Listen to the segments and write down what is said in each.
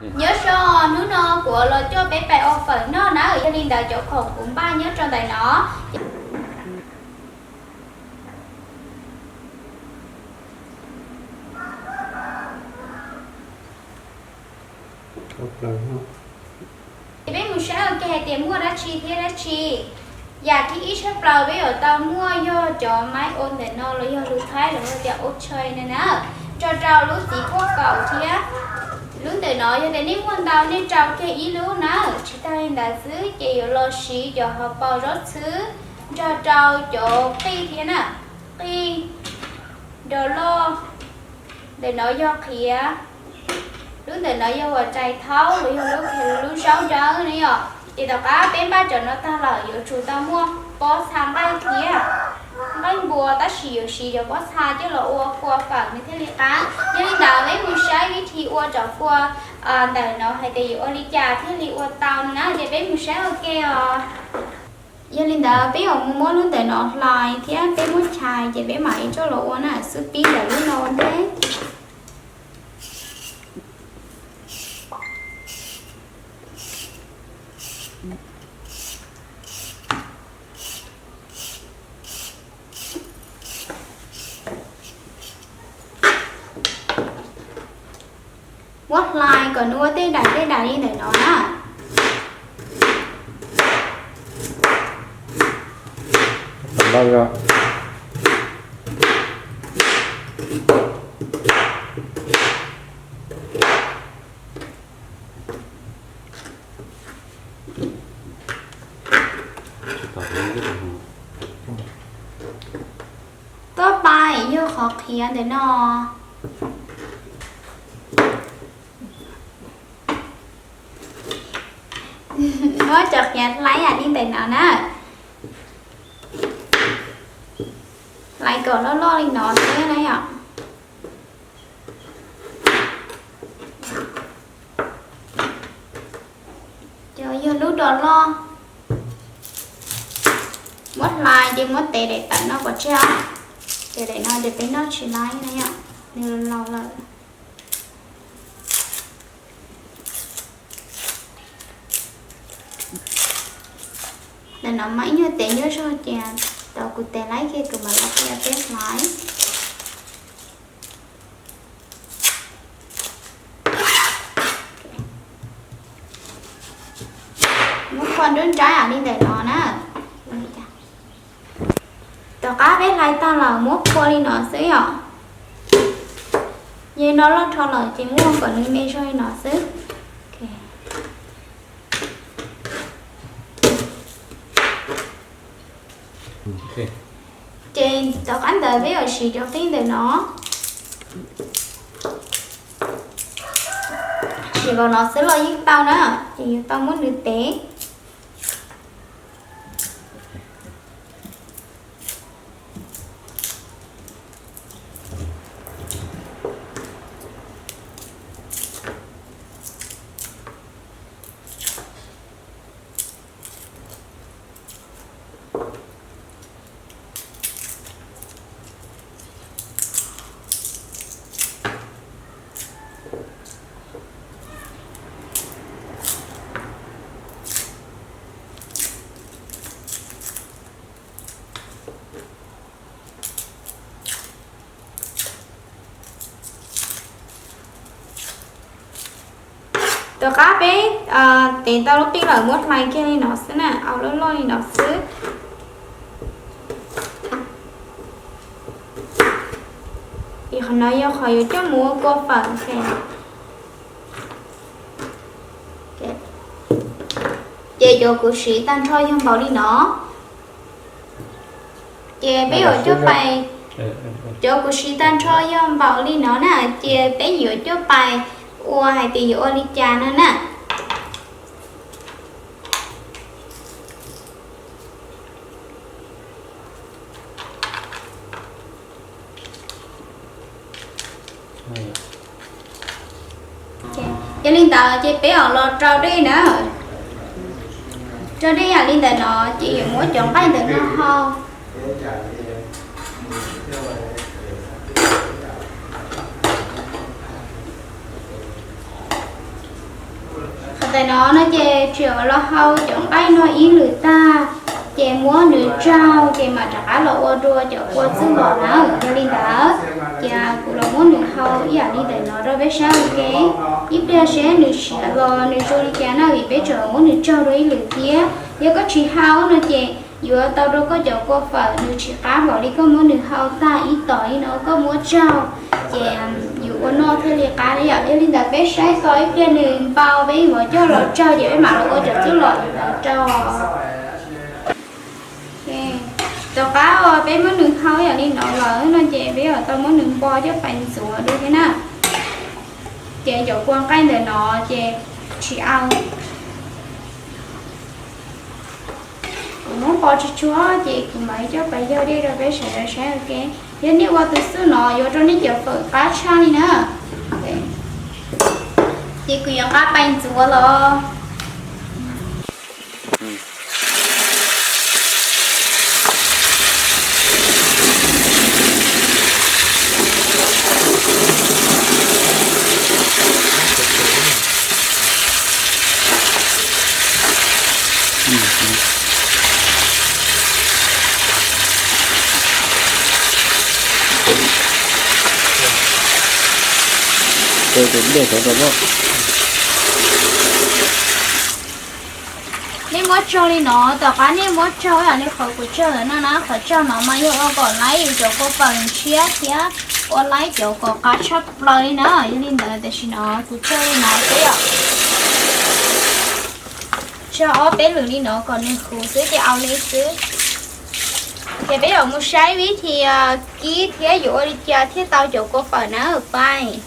Nyob zoo, hnub no kuv los coj peb pais ua fawm noj na, yog li ntawd cov khoom kuv npaj nyob rau ntawm no. Ces peb mus saib ua ke hais tias muaj dab tsi thiab dab tsi. Yam thib ib tshaj plaws peb yuav tau muaj yog cov maiv ua ntawm no los yog lus Thaib lawv hu tias ua tshais no na, nrog rau lub txiv kuaj kaum thiab. Lub ntawm no yog tias nej muaj ntau nej rau kiag ib lub na, tsis tag li ntawd xwb ces yuav los siv cov hauv paus zaub txhwb nrog rau cov qij thiab na, qij, dos loj, ntawm no yog qhiav, lub ntawm no yog uas rais thaub los yog lub, lub zaub dawb na yom. Ces tom qab peb npaj cov no tag lawm yuav tsum tau muaj pob txha nqaij thiab nqaij npua, tab sis yuav siv cov pob txha coj los ua kua fawm nws thiaj li qab. Yog li ntawd peb mus saib vib thi ua cov kua ntawm no hais tias yuav ua li cas thiaj li ua tau no na, ces peb mus saib ua ke os. Yog li ntawd peb yuav mus muab lub ntawm no hlais thiab peb muab chais ces peb mam li coj los ua na, xub pib ntawm lub no ua ntej. Muab hlais kom nws ua tej daim tej daim li ntawm no na. Tuaj pais yog qhov qhiav ntawm no. Muab cov qhiav hlais yam li ntawm no na. Hlais kom loj loj li no xwb na yom. Cov yog lub dos loj. Muab hlais ces muab tev daim tawm no kom tseg os. Ces daim no ces peb noj tsis laib na yom, nws laus lawm. Ntawm no mas ib nyuag tev nyuaj zog ces tau kuv tev laib kiag kuv mam li qhia peb hlais. Muab kho nruab nrab li ntawm no na. Tom qab peb hlais tag lawm muab kho li no xwb yom. Yog no loj dhau lawm ces muab kom nws me zog li no xwb. Ces tom qab ntawd peb yuav siv cov qij ntawm no, siv npaum no xwb los yeej tau na, ces yuav tau muab nws tev. Tom qab peb tev tau lub qij lawm muab hlais kiag li no xwb na, au loj loj li no xwb. Qhov no yog qhov yuav coj mus ua kua fawm. Ces cov kuv siv tag nrho yog npaum li no. Ces peb yuav coj pais, cov kuv siv tag nrho yog npaum li no na, ces peb yuav coj pais ua hais tias yuav ua li cas no na. Yog li ntawd ces peb yuav los rau dej na. Rau dej yam li ntawm no ces yuav muab cov nqaij ntawm no hau. Ntawm no no ces tseem los hau cov nqaij no ib lwm tag, ces muab nws tsaug ces mam rov qab los ua dua cov kua txuj lom na. Yog li ntawd ces kuv los muab nws hau ib yam li ntawm no rau peb saib ua ke. Ib pliag seb nws siav los nws zoo li cas na, vim peb tseem muab nws tsaug dua ib lwm thiab. Yog koj tsis hau no ces yuav tau rau koj cov kua fawm nws tsis qab npaum li koj muab nws hau tag ib tom li no koj muab tsaug, ces yus ua noj thiaj li qab li yom. Yog li ntawd peb saib tau ib pliag nws npau peb yuav coj los tsaug ces peb mam los ua cov txuj lom ntawd rau. Tom qab uas peb muab nws hau yam li no lawm no ces peb yuav tau muab nws npo coj pais ntxuav dua thiab na. Ces cov kua nqaij ntawm no ces tsis au. Kuv muab npo tsuag tsuag ces kuv mam coj pais yog dej rau peb sawv daws saib ua ke. Yog nej ua tus xuj no yuav rau nej cov fawm qab tshaj li na. Ces kuv yuav nqa pais ntxuav los. Nej muab tsaug li no, tom qab nej muab tsaug ib yam li qhov kuv tsaug ntawm no na, qhov tsaug no mas yog ua kom laib yus cov kua fawm ntshiab thiab ua laib cov kom qab tshaj plaws li na. Yog li ntawd tam sim no kuv tsaug li no xwb yom. Tsaug ob peb lwm li no kom nws huv xwb ces au li xwb. Ces peb yuav mus saib vib thi kib thiab yuav ua li cas thiaj tau cov kua fawm na pais.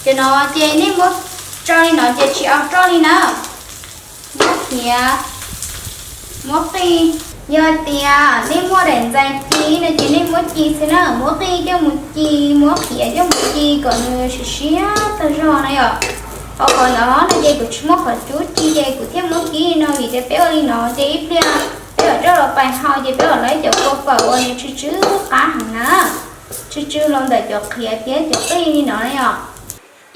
Cov no ces nej muab tso li no ces tsis au roj li na. Muab qhiav, muab qij. Yog tias nej muaj daim ntxaij ci no ces nej muab ci xwb na, muab qij coj mus ci, muab qhiav coj mus ci kom nws siav siav tag zog na yom. Ho qhov no no ces kuv tsis muaj qhov cub ci ces kuv thiaj muab kib li no vim tias peb ua li no ces ib pliag peb yuav coj los pais hau ces peb yuav laib cov kua fawm uas nws tsw tsw qab heev na, tsw tsw los ntawm cov qhiav thiab cov qij li no na yom.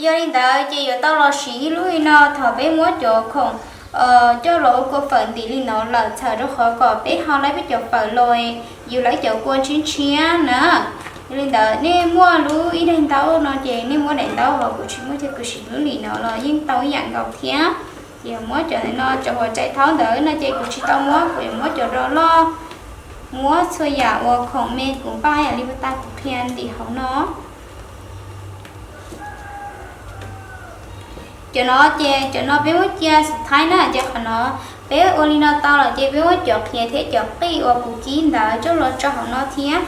Yog li ntawd ces yuav tau los siv ib lub li no thaum peb muab cov khoom coj los ua kua fawm ntim li no lawm txhawm rau qhov kom peb hau laib peb cov fawm los yus laib cov kua ntshiab ntshiab na. Yog li ntawd nej muaj lub ib daim ntaub no ces nej muab daim ntaub, ho kuv tsis muaj ces kuv siv lub li no los yeej tau ib yam nkaus thiab. Ces yuav muab cov no cov huam rais thaub ntawd no ces kuv tsis tau muab, kuv yuav muab cov do loj, muab txhua yam uas khoom me kuv npaj yam li puas tas kuv qhia ntim hauv no. Cov no ces cov no peb muab cia xub thaib na, ces qhov no peb ua li no tau lawm ces peb muab cov qhiav thiab cov qij uas kuv kib ntawd coj los tso hauv no thiab.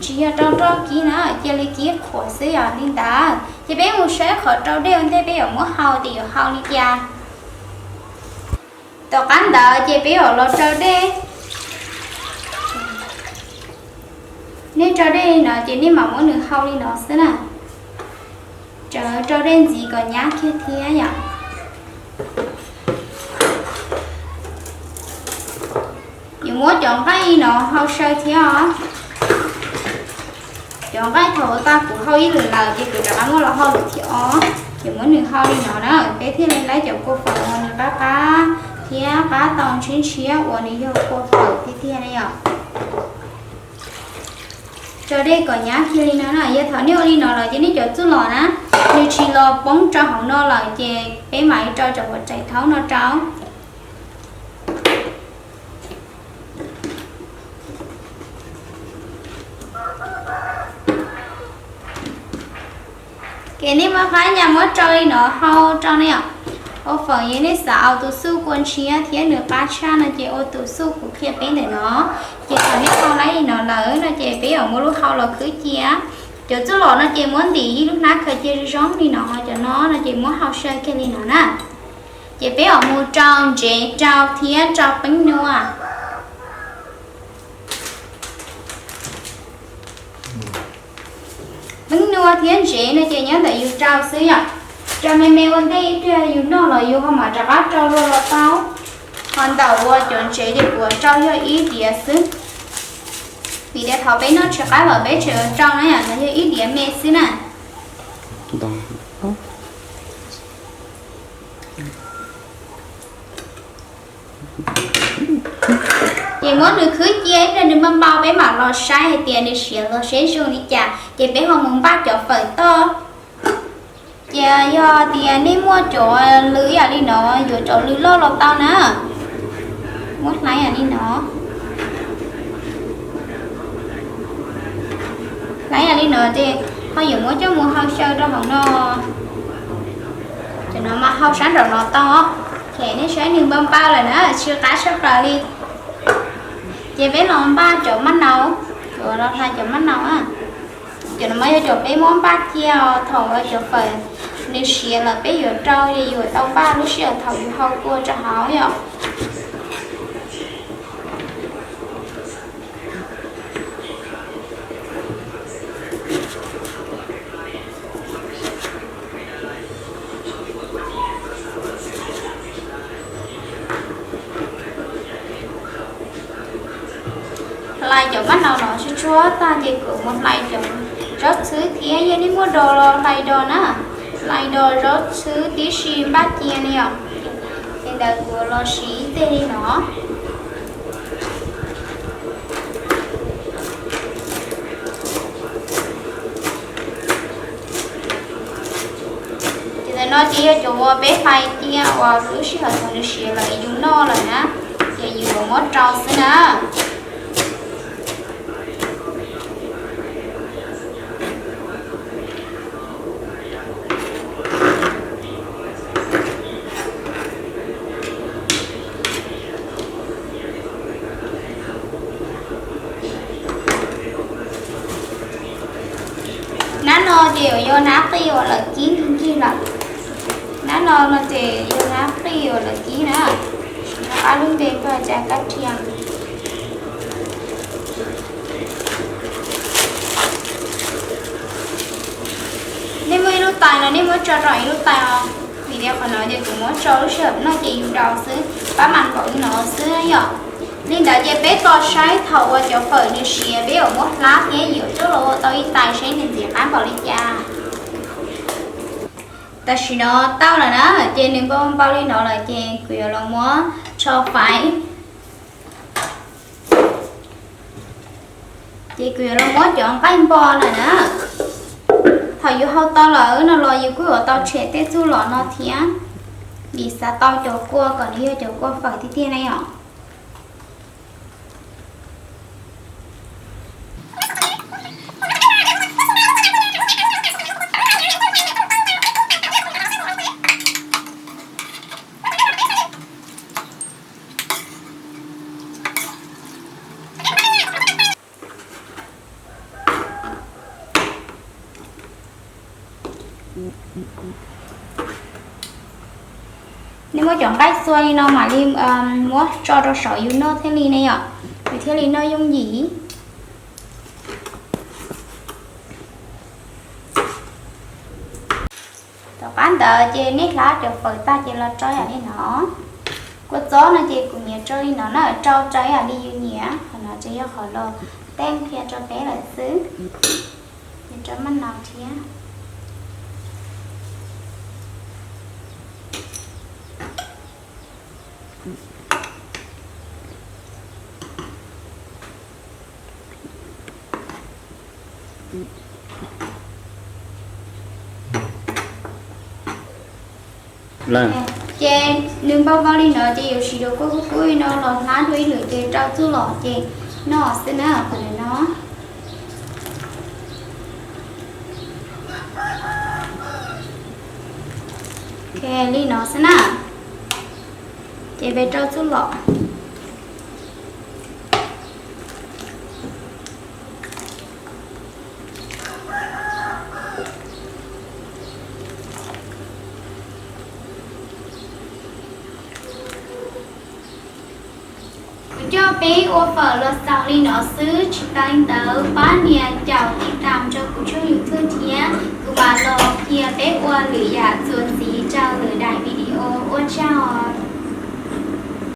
Tsis yog rau roj kib na, cia li kib qhuav xwb yom. Li ntawd ces peb mus saib qhov rau dej ua ntej peb yuav muab hau tias yuav hau li cas. Tom qab ntawd ces peb yuav los rau dej. Nej rau dej li no ces nej mam muab nws hau li no xwb na. Tseem rau dej ntxiv kom nyab kiag thiab yom. Yuav muab cov nqaij no hau saw thiab os. Cov nqaij thaum ub tas kuv hau ib lwm lawm ces kuv rov qab muab los hau lwm thib ob. Yuav muab nws hau li no na peb thiaj li laib cov kua fawm uas nws qab qab thiab qab tau ntshiab ntshiab uas nws yog kua fawm tiag tiag na yom. Rau dej kom nyab kiag li no na, yog thaum nej ua li no lawm ces nej cov txuj lom na, nws tsis los poob rau hauv no lawm ces peb mam li rau cov huam rais thaub no rau. Ces nej muab qab nyas muab rau li no hau rau ne yom. Ua fawm yog nej xav ua tus xuj kua ntshiab thiab nws qab tshaj no ces ua tus xuj kuv qhia peb ntawm no. Ces thaum nej hau laib li no lawm no ces peb yuav muab lub hau los khwb cia. Cov txuj lom no ces muab ntim ib lub hnab khaws cia zoo zoo li no, cov no no ces muab hau saw kiag li no na. Ces peb yuav mus rau ntsev rau thiab rau peeb nua. Peeb nua thiab ntsev no ces nyob ntawm yus rau xwb yom. Rau me me ua ntej ib pliag yus noj los yus ho mam rov qab rau dua los tau. Ntawm uas cov ntsev ces kuv rau yog ib diav xwb, vim tias thaum peb noj tsis qab los peb tseem rau na yom, no yog ib diav me xwb na. Ces muab nws khwb cia ib pliag nws npau npau peb mam los saib hais tias nws siav los seb zoo li cas ces peb ho mus npaj cov fawm toj. Ces yog tias nej muaj cov lw ib yam li no, yuav cov lw loj los tau na. Muab hlais yam li no, hlais yam li no ces ho yuav muab coj mus hau xyaw rau hauv no. Cov no mas hau sab nraum no tau. Ces nej saib nws npau npau lawm na, tsis qab tshaj plaws li. Ces peb los npaj cov maj nau, yuav los hlais cov maj nau. Cov no mas yog cov peb muab npaj cia thaum cov fawm nws siav lawm peb yuav rau ces yuav tau npaj lub sij hawm thaum yus hau kua rau hauv yom. Hlais cov maj nau no tsuag tsuag tag ces kuv mus hlais cov zaub txhwb thiab, yog nej muaj dos los hlais dos na, hlais dos zaub txhwb tib si npaj cia li os. Ces ntawd kuv los siv ib teg li no. Ces ntawm no ces yog cov uas peb hlais cia uas lub sij hawm thaum nws siav lawm yus noj lawm na, ces yus yuav muab rau xwb na. Nab no ces yuav yog nab qij uas lawv kib nkig nkig lawm. Nab no no ces yog nab qij uas lawv kib na, rov qab lub npe koj cas kab rhias. Nej muaj ib lub tais no nej muab tso rau ib lub tais os, vim tias qhov no ces kuv muab tso lub sij hawm noj ces yus daus xwb, pab mas npaum li no xwb yom. Li ntawd ces peb tos saib thaum uas cov fawm nws siav peb yuav muab hlab thiab yuav coj los ua tau ib tais saib nws ntxim qab npaum li cas. Tam sim no tau lawm na, ces nws npau npau li no lawm ces kuv yuav los muab tso faiv. Ces kuv yuav los muab cov nqaij npo lawm na. Thaum yus hau tau lawm no los yus kuj yuav tau tshem tej txuj lom no thiab, vim xav tau cov kua kom nws yog cov kua fawm tiag tiag na yom. Nej muab cov nqaij txua li no mam li muab tso rau saum yus noj thiaj li ne yom, yus thiaj li noj yooj yim. Tom qab ntawd ces nej hlab cov fawm tag ces los rau yam li no. Kua txob no ces kuv nyiam rau li no na, rau rau yam li yus nyiam, qhov no ces yog qhov los teeb qhia rau peb lawm xwb. Nyiam rau maj nau thiab. Ces nws npau npau li no ces yuav siv dua kua kub kub no los hlab dua ib lwm ces rau txuj lom ces noj xwb na, qhov no. Li no xwb na, ces peb rau txuj lom. Kuv coj peb ua fawm los xaus li no xwb, tsis tas li ntawd pab nias caum tiv tam rau kuv tshooj YouTube thiab kuv mam los qhia peb ua lwm yam txuas ntxiv rau lwm daim video. Ua tsaug.